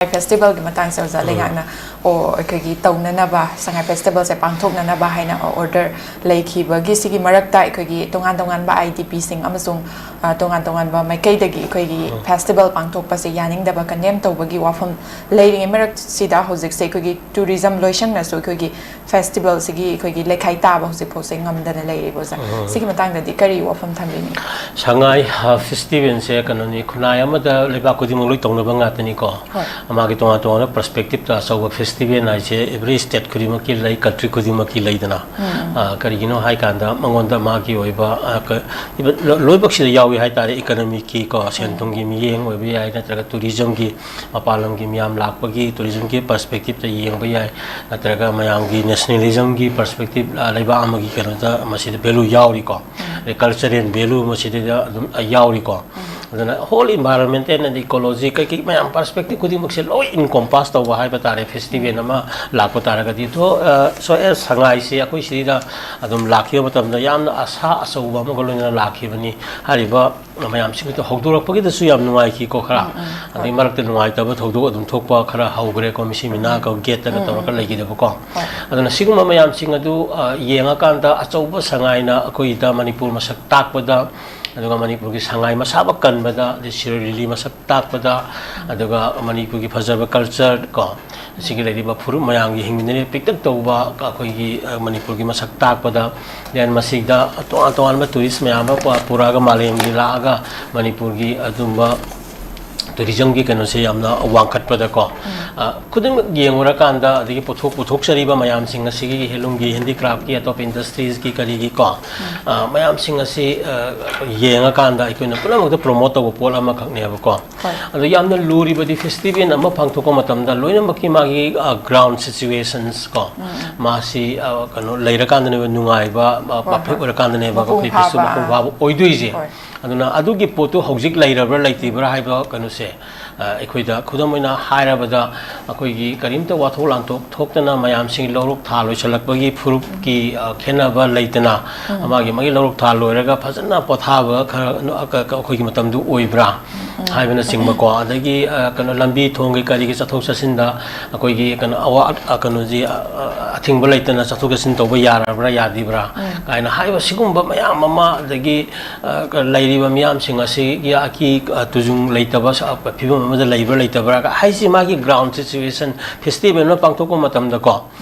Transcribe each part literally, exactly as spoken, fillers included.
ꯐꯦꯁꯇꯤꯚꯦꯜꯒꯤ ꯃꯇꯥꯡꯁꯦ ꯑꯣꯖꯥ ꯂꯩꯉꯥꯛꯅ ꯑꯣ ꯑꯩꯈꯣꯏꯒꯤ ꯇꯧꯅꯅꯕ, ꯁꯉꯥꯏ ꯐꯦꯁꯇꯤꯚꯦꯜꯁꯦ ꯄꯥꯡꯊꯣꯛꯅꯅꯕ ꯍꯥꯏꯅ ꯑꯣꯔꯗꯔ ꯂꯩꯈꯤꯕꯒꯤ ꯁꯤꯒꯤ ꯃꯔꯛꯇ ꯑꯩꯈꯣꯏꯒꯤ ꯇꯣꯉꯥꯟ ꯇꯣꯉꯥꯟꯕ ꯑꯥꯏ ꯗꯤ ꯄꯤꯁꯤꯡ ꯑꯃꯁꯨꯡ ꯑ, ꯇꯣꯉꯥꯟ ꯇꯣꯉꯥꯟꯕ ꯃꯥꯏꯀꯩꯗꯒꯤ ꯑꯩꯈꯣꯏꯒꯤ ꯐꯦꯁꯇꯤꯚꯦꯜ ꯄꯥꯡꯊꯣꯛꯄꯁꯦ ꯌꯥꯅꯤꯡꯗꯕ, ꯀꯟꯗꯦꯝ ꯇꯧꯕꯒꯤ ꯋꯥꯐꯝ ꯂꯩꯔꯤꯉꯩ ꯃꯔꯛꯁꯤꯗ ꯍꯧꯖꯤꯛꯁꯦ ꯑꯩꯈꯣꯏꯒꯤ ꯇꯨꯔꯤꯖꯝ ꯂꯣꯏꯁꯪꯅꯁꯨ ꯑꯩꯈꯣꯏꯒꯤ ꯐꯦꯁꯇꯤꯚꯦꯜꯁꯤꯒꯤ ꯑꯩꯈꯣꯏꯒꯤ ꯂꯩꯈꯥꯏ ꯇꯥꯕ ꯍꯧꯖꯤꯛ ꯐꯥꯎꯁꯦ ꯉꯝꯗꯅ ꯂꯩꯔꯤꯕ ꯑꯣꯖꯥ꯫ ꯁꯤꯒꯤ ꯃꯇꯥꯡꯗꯗꯤ ꯀꯔꯤ ꯋꯥꯐꯝ ꯊꯝꯕꯤꯅꯤꯡꯉꯤ? ꯁꯉꯥꯏ ꯐꯦꯁꯇꯤꯚꯦꯜꯁꯦ ꯀꯩꯅꯣꯅꯤ, ꯈꯨꯟꯅꯥꯏ ꯑꯃꯗ ꯂꯩꯕꯥꯛ ꯈꯨꯗꯤꯡꯃꯛ ꯂꯣꯏ ꯇꯧꯅꯕ ꯉꯥꯛꯇꯅꯤꯀꯣ꯫ ꯍꯣꯏ꯫ ꯃꯥꯒꯤ ꯇꯣꯉꯥꯟ ꯇꯣꯉꯥꯟꯕ ꯄꯔꯁꯄꯦꯛꯇꯤꯞꯇ ꯑꯆꯧꯕ ꯐꯦꯁꯇꯤꯚꯦꯜ ꯍꯥꯏꯁꯦ ꯑꯦꯚ꯭ꯔꯤ ꯁ꯭ꯇꯦꯠ ꯈꯨꯗꯤꯡꯃꯛꯀꯤ ꯂꯩ, ꯀꯟꯇ꯭ꯔꯤ ꯈꯨꯗꯤꯡꯃꯛꯀꯤ ꯂꯩꯗꯅ꯫ ꯑ, ꯀꯔꯤꯒꯤꯅꯣ ꯍꯥꯏ ꯀꯥꯟꯗ ꯃꯉꯣꯟꯗ ꯃꯥꯒꯤ ꯑꯣꯏꯕ, ꯑ, ꯀ-, even ꯂꯣ-, ꯂꯣꯏꯅꯃꯛꯁꯤꯗ ꯌꯥꯎꯏ ꯍꯥꯏ ꯇꯥꯔꯦ꯫ ꯏꯀꯅꯃꯤꯛꯀꯤ ꯀꯣ, ꯁꯦꯟ ꯊꯨꯝꯒꯤ ꯃꯤꯠꯌꯦꯡ ꯑꯣꯏꯕ ꯌꯥꯏ, ꯅꯠꯇ꯭ꯔꯒ ꯇꯨꯔꯤꯖꯝꯒꯤ, ꯃꯄꯥꯟ ꯂꯝꯒꯤ ꯃꯤꯌꯥꯝ ꯂꯥꯛꯄꯒꯤ ꯇꯨꯔꯤꯖꯝꯒꯤ ꯄꯔꯁꯄꯦꯛꯇꯤꯞꯇ ꯌꯦꯡꯕ ꯌꯥꯏ, ꯅꯠꯇ꯭ꯔꯒ ꯃꯌꯥꯝꯒꯤ ꯅꯦꯁꯅꯦꯂꯤꯖꯝꯒꯤ ꯄꯔꯁꯄꯦꯛꯇꯤꯞ, ꯑ, ꯂꯩꯕꯥꯛ ꯑꯃꯒꯤ ꯀꯩꯅꯣꯗ ꯃꯁꯤꯗ ꯚꯦꯂꯨ ꯌꯥꯎꯔꯤꯀꯣ꯫ ꯑꯗꯩ ꯀꯜꯆꯔꯦꯜ ꯚꯦꯂꯨ ꯃꯁꯤꯗꯩꯗ ꯑꯗꯨꯝ ꯌꯥꯎꯔꯤꯀꯣ꯫ ꯑꯗꯨꯅ whole environment and ecology ꯀꯩꯀꯩ ꯃꯌꯥꯝ ꯄꯔꯁꯄꯦꯛꯇꯤꯞ ꯈꯨꯗꯤꯡꯃꯛꯁꯦ ꯂꯣꯏ ꯏꯟꯀꯣꯝꯄꯥꯁ ꯇꯧꯕ ꯍꯥꯏꯕ ꯇꯥꯔꯦ, ꯐꯦꯁꯇꯤꯚꯦꯜ ꯑꯃ ꯂꯥꯛꯄ ꯇꯥꯔꯒꯗꯤ꯫ ꯑꯗꯣ, ꯑ, so as ꯁꯉꯥꯏꯁꯤ ꯑꯩꯈꯣꯏ ꯁꯤꯗ ꯑꯗꯨꯝ ꯂꯥꯛꯈꯤꯕ ꯃꯇꯝꯗ ꯌꯥꯝꯅ ꯑꯁꯥ ꯑꯆꯧꯕ ꯑꯃꯒ ꯂꯣꯏꯅꯅ ꯂꯥꯛꯈꯤꯕꯅꯤ꯫ ꯍꯥꯏꯔꯤꯕ ꯃꯌꯥꯝꯁꯤꯡ ꯑꯗꯨ ꯍꯧꯗꯣꯔꯛꯄꯒꯤꯗꯁꯨ ꯌꯥꯝ ꯅꯨꯡꯉꯥꯏꯈꯤꯀꯣ ꯈꯔ꯫ ꯑꯗꯩ ꯃꯔꯛꯇ ꯅꯨꯡꯉꯥꯏꯇꯕ ꯊꯧꯗꯣꯛ ꯑꯗꯨꯝ ꯊꯣꯛꯄ ꯈꯔ ꯍꯧꯈ꯭ꯔꯦꯀꯣ, ꯃꯤꯁꯤ ꯃꯤꯅꯥꯒ ꯒꯦꯠꯇꯒ ꯇꯧꯔꯒ ꯂꯩꯈꯤꯗꯕꯀꯣ꯫ ꯑꯗꯨꯅ ꯁꯤꯒꯨꯝꯕ ꯃꯌꯥꯝꯁꯤꯡ ꯑꯗꯨ, ꯑ, ꯌꯦꯡꯉꯀꯥꯟꯗ ꯑꯆꯧꯕ ꯁꯉꯥꯏꯅ ꯑꯩꯈꯣꯏꯗ ꯃꯅꯤꯄꯨꯔ ꯃꯁꯛ ꯇꯥꯛꯄꯗ, ꯑꯗꯨꯒ ꯃꯅꯤꯄꯨꯔꯒꯤ ꯁꯉꯥꯏ ꯃꯁꯥꯃꯛ ꯀꯟꯕꯗ, ꯑꯗꯩ ꯁꯤꯔꯣꯏ ꯂꯤꯂꯤ ꯃꯁꯛ ꯇꯥꯛꯄꯗ, ꯑꯗꯨꯒ ꯃꯅꯤꯄꯨꯔꯒꯤ ꯐꯖꯔꯕ ꯀꯜꯆꯔ ꯀꯣ, ꯑꯁꯤꯒꯤ ꯂꯩꯔꯤꯕ ꯐꯨꯔꯨꯞ ꯃꯌꯥꯝꯒꯤ ꯍꯤꯡꯃꯤꯟꯅꯔꯤꯕ ꯄꯤꯛꯇꯛ ꯇꯧꯕ ꯑꯩꯈꯣꯏꯒꯤ, ꯑ, ꯃꯅꯤꯄꯨꯔꯒꯤ ꯃꯁꯛ ꯇꯥꯛꯄꯗ, then ꯃꯁꯤꯗ ꯇꯣꯉꯥꯟ ꯇꯣꯉꯥꯟꯕ ꯇꯨꯔꯤꯁ ꯃꯌꯥꯝ ꯑꯃ ꯄꯨ-, ꯄꯨꯔꯛꯑꯒ ꯃꯥꯂꯦꯝꯒꯤ ꯂꯥꯛꯑꯒ ꯃꯅꯤꯄꯨꯔꯒꯤ ꯑꯗꯨꯝꯕ ꯇꯨꯔꯤꯖꯝꯒꯤ ꯀꯩꯅꯣꯁꯦ ꯌꯥꯝꯅ ꯋꯥꯡꯈꯠꯄꯗꯀꯣ, ꯑ, ꯈꯨꯗꯤꯡꯃꯛ ꯌꯦꯡꯉꯨꯔꯀꯥꯟꯗ, ꯑꯗꯒꯤ ꯄꯨꯊꯣꯛ-, ꯄꯨꯊꯣꯛꯆꯔꯤꯕ ꯃꯌꯥꯝꯁꯤꯡ ꯑꯁꯤꯒꯤ ꯍꯦꯟꯂꯨꯝꯒꯤ, ꯍꯦꯟꯗꯤꯀ꯭ꯔꯥꯐꯀꯤ, ꯑꯇꯣꯞꯄ ꯏꯟꯗꯁꯇ꯭ꯔꯤꯁꯀꯤ ꯀꯔꯤꯒꯤꯀꯣ, ꯑ, ꯃꯌꯥꯝꯁꯤꯡ ꯑꯁꯤ, ꯑ, ꯌꯦꯡꯉꯀꯥꯟꯗ ꯑꯩꯈꯣꯏꯅ ꯄꯨꯝꯅꯃꯛꯇ ꯄ꯭ꯔꯣꯃꯣꯠ ꯇꯧꯕ ꯄꯣꯠ ꯑꯃꯈꯛꯅꯦꯕꯀꯣ꯫ ꯍꯣꯏ꯫ ꯑꯗꯣ ꯌꯥꯝꯅ ꯂꯨꯔꯤꯕꯗꯤ ꯐꯦꯁꯇꯤꯚꯦꯜ ꯑꯃ ꯄꯥꯡꯊꯣꯛꯄ ꯃꯇꯝꯗ ꯂꯣꯏꯅꯃꯛꯀꯤ ꯃꯥꯒꯤ, ꯑ, ꯒ꯭ꯔꯥꯎꯟ ꯁꯤꯆꯨꯋꯦꯁꯟꯁ ꯀꯣ, ꯃꯥꯁꯤ, ꯑ, ꯀꯩꯅꯣ ꯂꯩꯔꯀꯥꯟꯗꯅꯦꯕ ꯅꯨꯡꯉꯥꯏꯕ, ꯑ, ꯍꯣꯏ, ꯄꯔꯐꯦꯛ ꯍꯣꯏ꯫ ꯑꯣꯏꯔꯀꯥꯟꯗꯅꯦꯕ ꯃꯄꯨꯡ ꯑꯩꯈꯣꯏ ꯐꯦꯁꯇꯤꯚꯦꯜ ꯐꯥꯕ꯫ ꯃꯄꯨꯡ ꯐꯥꯕ ꯑꯣꯏꯗꯣꯏꯁꯦ꯫ ꯍꯣꯏ꯫ ꯑꯗꯨꯅ ꯑꯗꯨꯒꯤ ꯄꯣꯠꯇꯨ ꯍꯧꯖꯤꯛ ꯂꯩꯔꯕ꯭ꯔꯥ ꯂꯩꯇ꯭ꯔꯤꯕ꯭ꯔꯥ ꯍꯥꯏꯕ ꯀꯩꯅꯣꯁꯦ, ꯑ, ꯑꯩꯈꯣꯏꯗ ꯈꯨꯗꯝ ꯑꯣꯏꯅ ꯍꯥꯏꯔꯕꯗ, ꯑꯩꯈꯣꯏꯒꯤ ꯀꯔꯤꯝꯇ ꯋꯥꯊꯣꯛ ꯂꯥꯟꯊꯣꯛ ꯊꯣꯛꯇꯅ ꯃꯌꯥꯝꯁꯤꯡ ꯂꯧꯔꯣꯛ ꯊꯥ ꯂꯣꯏꯁꯤꯜꯂꯛꯄꯒꯤ ꯐꯨꯔꯨꯞꯀꯤ, ꯑ, ꯈꯦꯠꯅꯕ ꯂꯩꯇꯅ, ꯃꯥꯒꯤ ꯃꯥꯒꯤ ꯂꯧꯔꯣꯛ ꯊꯥ ꯂꯣꯏꯔꯒ ꯐꯖꯅ ꯄꯣꯊꯥꯕ ꯈꯔ, ꯑ, ꯀ-, ꯀ-, ꯑꯩꯈꯣꯏꯒꯤ ꯃꯇꯝꯗꯨ ꯑꯣꯏꯕ꯭ꯔꯥ ꯍꯥꯏꯕꯅꯆꯤꯡꯕꯀꯣ, ꯑꯗꯒꯤ, ꯑ, ꯀꯩꯅꯣ, ꯂꯝꯕꯤ ꯊꯣꯡꯒꯤ ꯀꯔꯤꯒꯤ ꯆꯠꯊꯣꯛ ꯆꯠꯁꯤꯟꯗ ꯑꯩꯈꯣꯏꯒꯤ ꯀꯩꯅꯣ ꯑꯋꯥ-, ꯑ, ꯀꯩꯅꯣꯁꯤ, ꯑ, ꯑ, ꯑꯊꯤꯡꯕ ꯂꯩꯇꯅ ꯆꯠꯊꯣꯛ ꯆꯠꯁꯤꯟ ꯇꯧꯕ ꯌꯥꯔꯕ꯭ꯔꯥ ꯌꯥꯗ꯭ꯔꯤꯕ꯭ꯔꯥ ꯀꯥꯏꯅ ꯍꯥꯏꯕ ꯁꯤꯒꯨꯝꯕ ꯃꯌꯥꯝ ꯑꯃ, ꯑꯗꯒꯤ, ꯑ, ꯀ-, ꯂꯩꯔꯤꯕ ꯃꯤꯌꯥꯝꯁꯤꯡ ꯑꯁꯤꯒꯤ ꯑꯀꯤ, ꯑ, ꯇꯨꯖꯨꯡ ꯂꯩꯇꯕ ꯁ-, ꯐꯤꯕꯝ ꯑꯃꯗ ꯂꯩꯕ꯭ꯔꯥ ꯂꯩꯇꯕ꯭ꯔꯥ ꯍꯥꯏꯁꯤ ꯃꯥꯒꯤ ground situation, festival ꯑꯃ ꯄꯥꯡꯊꯣꯛꯄ ꯃꯇꯝꯗꯀꯣ,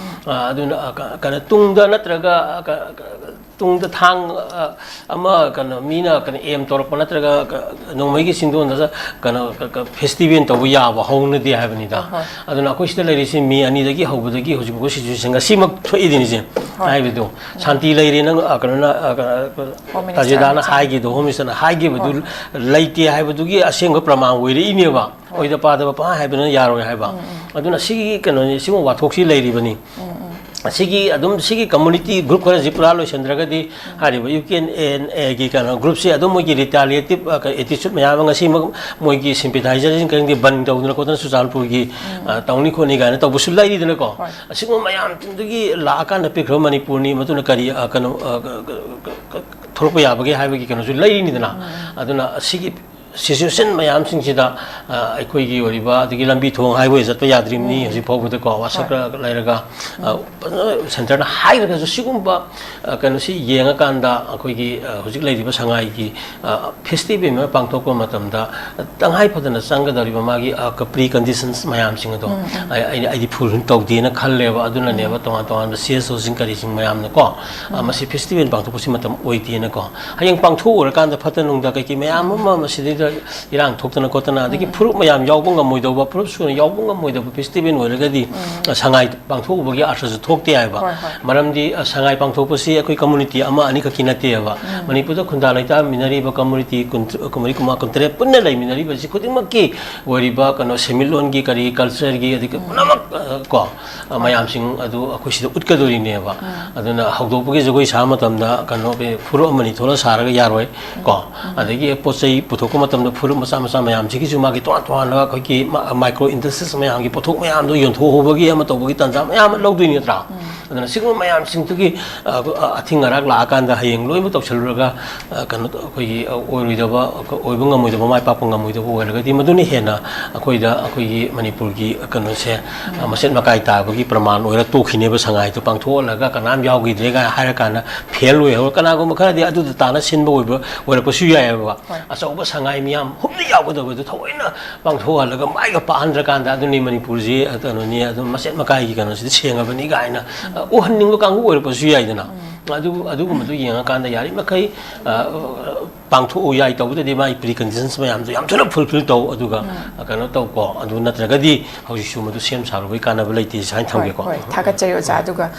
ꯑ, ꯑꯗꯨꯅ, ꯑ, ꯀ-, ꯀꯩꯅꯣ, ꯇꯨꯡꯗ ꯅꯠꯇ꯭ꯔꯒ, ꯑ, ꯀ-, ꯀ-, ꯇꯨꯡꯗ ꯊꯥꯡ, ꯑ, ꯑꯃ, ꯀꯩꯅꯣ, ꯃꯤꯅ, ꯀꯩꯅꯣ, aim ꯇꯧꯔꯛꯄ ꯅꯠꯇ꯭ꯔꯒ, ꯀ-, ꯅꯣꯡꯃꯩꯒꯤ ꯆꯤꯡꯗꯣꯟꯗ, ꯀꯩꯅꯣ, ꯀ-, ꯀ-, festival ꯇꯧꯕ ꯌꯥꯕ ꯍꯧꯅꯗꯦ ꯍꯥꯏꯕꯅꯤꯗ꯫ ꯑꯍꯣꯏ꯫ ꯑꯗꯨꯅ ꯑꯩꯈꯣꯏ ꯁꯤꯗ ꯂꯩꯔꯤꯁꯤ ꯃꯦ ꯑꯅꯤꯗꯒꯤ ꯍꯧꯕꯗꯒꯤ ꯍꯧꯖꯤꯛꯐꯥꯎ situation ꯉꯁꯤꯃꯛ ꯊꯣꯛꯏꯗꯨꯅꯤꯁꯦ꯫ ꯍꯣꯏ꯫ ꯍꯥꯏꯕꯗꯣ, ꯁꯥꯟꯇꯤ ꯂꯩꯔꯦ, ꯅꯪ, ꯑ, ꯀꯩꯅꯣꯅ, ꯑ, ꯀ-, ꯀ-, Home Minister ꯇꯥꯖꯦꯗꯥꯅ ꯅ ꯍꯥꯏꯒꯤꯗꯣ, Home Minister ꯅ ꯍꯥꯏꯈꯤꯕꯗꯨ ꯍꯣꯏ꯫ ꯂꯩꯇꯦ ꯍꯥꯏꯕꯗꯨꯒꯤ ꯑꯁꯦꯡꯕ ꯄ꯭ꯔꯃꯥꯟ ꯑꯣꯏꯔꯛꯏꯅꯦꯕ꯫ ꯍꯣꯏ꯫ ꯑꯣꯏꯗ ꯄꯥꯗꯕ ꯄꯪꯍꯥꯏ ꯍꯥꯏꯕꯅ ꯌꯥꯔꯣꯏ ꯍꯥꯏꯕ꯫ ꯑꯗꯨꯅ ꯁꯤꯒꯤ ꯀꯩꯅꯣꯅꯤ, ꯁꯤꯒꯨꯝꯕ ꯋꯥꯊꯣꯛꯁꯤ ꯂꯩꯔꯤꯕꯅꯤ꯫ ꯑꯁꯤꯒꯤ ꯑꯗꯨꯝ ꯁꯤꯒꯤ community group ꯈꯔꯁꯤ ꯄꯨꯔꯥ ꯂꯣꯏꯁꯤꯟꯗ꯭ꯔꯒꯗꯤ ꯍꯥꯏꯔꯤꯕ ꯌꯨ ꯀꯦ ꯑꯦꯟ ꯑꯦꯒꯤ ꯀꯩꯅꯣ groupꯁꯤ ꯑꯗꯨꯝ ꯃꯣꯏꯒꯤ retaliative, ꯑ, attitude ꯃꯌꯥꯝ ꯑꯃ ꯉꯁꯤꯃꯛ ꯃꯣꯏꯒꯤ sympathizerꯁꯤꯡ ꯈꯪꯗꯦ, ꯕꯟ ꯇꯧꯗꯅ ꯈꯣꯠꯇꯅ ꯆꯨꯔꯆꯥꯟꯄꯨꯔꯒꯤ, ꯑ, ꯇꯧꯅꯤ ꯈꯣꯠꯅꯤ ꯀꯥꯏꯅ ꯇꯧꯕꯁꯨ ꯂꯩꯔꯤꯗꯅꯀꯣ꯫ ꯍꯣꯏ꯫ ꯑꯁꯤꯒꯨꯝꯕ ꯃꯌꯥꯝꯁꯤꯡꯗꯨꯒꯤ ꯂꯥꯛꯑꯀꯥꯟꯗ ꯄꯤꯛꯈ꯭ꯔꯕ ꯃꯅꯤꯄꯨꯔꯅꯤ, ꯃꯗꯨꯅ ꯀꯔꯤ, ꯑ, ꯀꯩꯅꯣ, ꯑ, ꯊꯣꯛꯂꯛꯄ ꯌꯥꯕꯒꯦ ꯍꯥꯏꯕꯒꯤ ꯀꯩꯅꯣꯁꯨ ꯂꯩꯔꯤꯅꯤꯗꯅ꯫ ꯑꯗꯨꯅ ꯑꯁꯤꯒꯤ situation ꯃꯌꯥꯝꯁꯤꯡꯁꯤꯗ, ꯑ, ꯑꯩꯈꯣꯏꯒꯤ ꯑꯣꯏꯔꯤꯕ ꯑꯗꯒꯤ ꯂꯝꯕꯤ ꯊꯣꯡ highway ꯆꯠꯄ ꯌꯥꯗ꯭ꯔꯤꯕꯅꯤ ꯍꯧꯖꯤꯛ ꯐꯥꯎꯕꯗꯀꯣ, ꯋꯥꯁꯛ ꯍꯣꯏ꯫ ꯂꯩꯔꯒ, ꯑ, ꯐꯖꯅ centreꯅ ꯍꯥꯏꯔꯒꯁꯨ ꯁꯤꯒꯨꯝꯕ, ꯑ, ꯀꯩꯅꯣꯁꯤ ꯌꯦꯡꯉꯀꯥꯟꯗ ꯑꯩꯈꯣꯏꯒꯤ, ꯑ, ꯍꯧꯖꯤꯛ ꯂꯩꯔꯤꯕ ꯁꯉꯥꯏꯒꯤ, ꯑ, festival ꯑꯃ ꯄꯥꯡꯊꯣꯛꯄ ꯃꯇꯝꯗ ꯇꯉꯥꯏ ꯐꯗꯅ ꯆꯪꯒꯗꯧꯔꯤꯕ ꯃꯥꯒꯤ, ꯑ, ꯀ-, preconditions ꯃꯌꯥꯝꯁꯤꯡ ꯑꯗꯣ ꯑꯩ, ꯑꯩ, ꯑꯩꯗꯤ fulfill ꯇꯧꯗꯦꯅ ꯈꯜꯂꯦꯕ꯫ ꯑꯗꯨꯅꯅꯦꯕ ꯇꯣꯉꯥꯟ ꯇꯣꯉꯥꯟꯕ ꯁꯤ ꯑꯦꯁ ꯑꯣꯁꯤꯡ ꯀꯔꯤꯁꯤꯡ ꯃꯌꯥꯝꯅꯀꯣ, ꯑ, ꯃꯁꯤ festival ꯄꯥꯡꯊꯣꯛꯄꯁꯤ ꯃꯇꯝ ꯑꯣꯏꯗꯦꯅꯀꯣ꯫ ꯍꯌꯦꯡ ꯄꯥꯡꯊꯣꯛꯎꯔꯀꯥꯟꯗ ꯐꯠꯇ ꯅꯨꯡꯗ ꯀꯩꯀꯩ ꯃꯌꯥꯝ ꯑꯃ ꯃꯁꯤꯗꯩꯗ ꯏꯔꯥꯡ ꯊꯣꯛꯇꯅ ꯈꯣꯠꯇꯅ, ꯑꯗꯒꯤ ꯐꯨꯔꯨꯞ ꯃꯌꯥꯝ ꯌꯥꯎꯕ ꯉꯝꯃꯣꯏꯗꯧꯕ, ꯐꯨꯔꯨꯞ ꯁꯨꯅ ꯌꯥꯎꯕ ꯉꯝꯃꯣꯏꯗꯧꯕ festival ꯑꯣꯏꯔꯒꯗꯤ, ꯑ, ꯁꯉꯥꯏ ꯄꯥꯡꯊꯣꯛꯎꯕꯒꯤ ꯑꯥꯔꯊꯁꯨ ꯊꯣꯛꯇꯦ ꯍꯥꯏꯕ꯫ ꯍꯣꯏ, ꯍꯣꯏ꯫ ꯃꯔꯝꯗꯤ, ꯑ, ꯁꯉꯥꯏ ꯄꯥꯡꯊꯣꯛꯄꯁꯤ ꯑꯩꯈꯣꯏ community ꯑꯃ ꯑꯅꯤꯈꯛꯀꯤ ꯅꯠꯇꯦꯕ꯫ ꯃꯅꯤꯄꯨꯔꯗ ꯈꯨꯟꯗꯥ ꯂꯩꯇꯥꯃꯤꯟꯅꯔꯤꯕ community ꯀꯨꯟ-, ꯀꯨꯟꯃꯔꯤ, ꯀꯨꯟꯃꯉꯥ, ꯀꯨꯟꯇꯔꯦꯠ ꯄꯨꯟꯅ ꯂꯩꯃꯤꯟꯅꯔꯤꯕꯁꯤ ꯈꯨꯗꯤꯡꯃꯛꯀꯤ ꯑꯣꯏꯔꯤꯕ ꯀꯩꯅꯣ ꯁꯦꯟꯃꯤꯠꯂꯣꯟꯒꯤ ꯀꯔꯤ cultureꯒꯤ ꯑꯗꯒꯤ ꯄꯨꯝꯅꯃꯛ ꯑ, ꯀꯣ, ꯑ, ꯃꯌꯥꯝꯁꯤꯡ ꯑꯗꯨ ꯑꯩꯈꯣꯏ ꯁꯤꯗ ꯎꯠꯀꯗꯣꯔꯤꯅꯦꯕ꯫ ꯑꯗꯨꯅ ꯍꯧꯗꯣꯛꯄꯒꯤ ꯖꯒꯣꯏ ꯁꯥꯕ ꯃꯇꯝꯗ ꯀꯩꯅꯣ, ꯐꯨꯔꯨꯞ ꯑꯃꯅꯤ ꯊꯣꯛꯂ ꯁꯥꯔꯒ ꯌꯥꯔꯣꯏ ꯀꯣ꯫ ꯑꯗꯒꯤ ꯄꯣꯠ ꯆꯩ ꯄꯨꯊꯣꯛꯄ ꯃꯇꯝꯗ ꯐꯨꯔꯨꯞ ꯃꯆꯥ ꯃꯆꯥ ꯃꯌꯥꯝꯁꯤꯒꯤꯁꯨ ꯃꯥꯒꯤ ꯇꯣꯉꯥꯟ ꯇꯣꯉꯥꯟꯕ ꯑꯩꯈꯣꯏꯒꯤ ꯃꯥꯏꯀ꯭ꯔꯣ ꯏꯟꯗꯁꯇ꯭ꯔꯤꯁ ꯃꯌꯥꯝꯒꯤ ꯄꯣꯠꯊꯣꯛ ꯃꯌꯥꯝꯗꯣ ꯌꯣꯟꯊꯣꯛꯍꯧꯕꯒꯤ ꯑꯃ ꯇꯧꯕꯒꯤ ꯇꯥꯟꯖꯥ ꯃꯌꯥꯝ ꯑꯃ ꯂꯧꯗꯣꯏꯅꯤ ꯅꯠꯇ꯭ꯔꯥ? ꯑꯗꯨꯅ ꯁꯤꯒꯨꯝꯕ ꯃꯌꯥꯝꯁꯤꯡꯗꯨꯒꯤ, ꯑ, ꯑ, ꯑꯊꯤꯡ ꯑꯔꯥꯛ ꯂꯥꯛꯑꯀꯥꯟꯗ ꯍꯌꯦꯡ ꯂꯣꯏꯅꯃꯛ ꯇꯧꯁꯜꯂꯨꯔꯒ, ꯑ, ꯀꯩꯅꯣ, ꯑꯩꯈꯣꯏꯒꯤ, ꯑ, ꯑꯣꯏꯔꯣꯏꯗꯕ, ꯑꯣꯏꯕ ꯉꯝꯃꯣꯏꯗꯕ, ꯃꯥꯏ ꯄꯥꯛꯄ ꯉꯝꯃꯣꯏꯗꯕ ꯑꯣꯏꯔꯒꯗꯤ ꯃꯗꯨꯅ ꯍꯦꯟꯅ ꯑꯩꯈꯣꯏꯗ, ꯑꯩꯈꯣꯏꯒꯤ ꯃꯅꯤꯄꯨꯔꯒꯤ ꯀꯩꯅꯣꯁꯦ, ꯑ, ꯃꯆꯦꯠ ꯃꯀꯥꯏ ꯇꯥꯕꯒꯤ ꯄ꯭ꯔꯃꯥꯟ ꯑꯣꯏꯔ ꯇꯣꯛꯈꯤꯅꯦꯕ꯫ ꯁꯉꯥꯏꯗꯣ ꯄꯥꯡꯊꯣꯛꯍꯜꯂꯒ ꯀꯅꯥꯝ ꯌꯥꯎꯈꯤꯗ꯭ꯔꯦ ꯀꯥꯏꯅ ꯍꯥꯏꯔꯀꯥꯟꯗ ꯐꯦꯜ ꯑꯣꯏꯍꯧꯔ, ꯀꯅꯥꯒꯨꯝꯕ ꯈꯔꯗꯤ ꯑꯗꯨꯗ ꯇꯥꯅ ꯁꯤꯟꯕ ꯑꯣꯏꯕ, ꯑꯣꯏꯔꯛꯄꯁꯨ ꯌꯥꯏꯑꯕ꯫ ꯍꯣꯏ꯫ ꯑꯆꯧꯕ ꯁꯉꯥꯏ ꯃꯤꯌꯥꯝ ꯍꯨꯝꯅ ꯌꯥꯎꯒꯗꯕꯗꯨ ꯊꯑꯣꯏꯅ ꯄꯥꯡꯊꯣꯛꯍꯜꯂꯒ ꯃꯥꯏꯒ ꯄꯥꯛꯍꯟꯗ꯭ꯔꯀꯥꯟꯗ ꯑꯗꯨꯅꯤ ꯃꯅꯤꯄꯨꯔꯁꯤ, ꯑ, ꯀꯩꯅꯣꯅꯤ, ꯑꯗꯨꯝ ꯃꯆꯦꯠ ꯃꯀꯥꯏꯒꯤ ꯀꯩꯅꯣꯁꯤꯗꯤ ꯁꯦꯡꯉꯕꯅꯤ ꯀꯥꯏꯅ, ꯑ, ꯎꯍꯟꯅꯤꯡꯕ ꯀꯥꯡꯕꯨ ꯑꯣꯏꯔꯛꯄꯁꯨ ꯌꯥꯏꯗꯅ꯫ ꯑꯗꯨ, ꯑꯗꯨꯒꯨꯝꯕꯗꯨ ꯌꯦꯡꯉꯀꯥꯟꯗ ꯌꯥꯔꯤꯃꯈꯩ, ꯑ, ꯄꯥꯡꯊꯣꯛꯎ ꯌꯥꯏ꯫ ꯇꯧꯕꯗꯗꯤ ꯃꯥꯒꯤ ꯄ꯭ꯔꯤ ꯀꯟꯗꯤꯁꯟꯁ ꯃꯌꯥꯝꯗꯣ ꯌꯥꯝ ꯊꯨꯅ ꯐꯨꯜꯐꯤꯜ ꯇꯧ, ꯑꯗꯨꯒ, ꯑ, ꯀꯩꯅꯣ ꯇꯧꯀꯣ꯫ ꯑꯗꯨ ꯅꯠꯇ꯭ꯔꯒꯗꯤ ꯍꯧꯖꯤꯛꯁꯨ ꯃꯗꯨ ꯁꯦꯝ ꯁꯥꯔꯨꯕꯒꯤ ꯀꯥꯟꯅꯕ ꯂꯩꯇꯦ ꯍꯥꯏꯅ ꯍꯣꯏ, ꯊꯝꯒꯦꯀꯣ꯫ ꯍꯣꯏ, ꯊꯥꯒꯠꯆꯔꯤ ꯑꯣꯖꯥ꯫ ꯑꯗꯨꯒ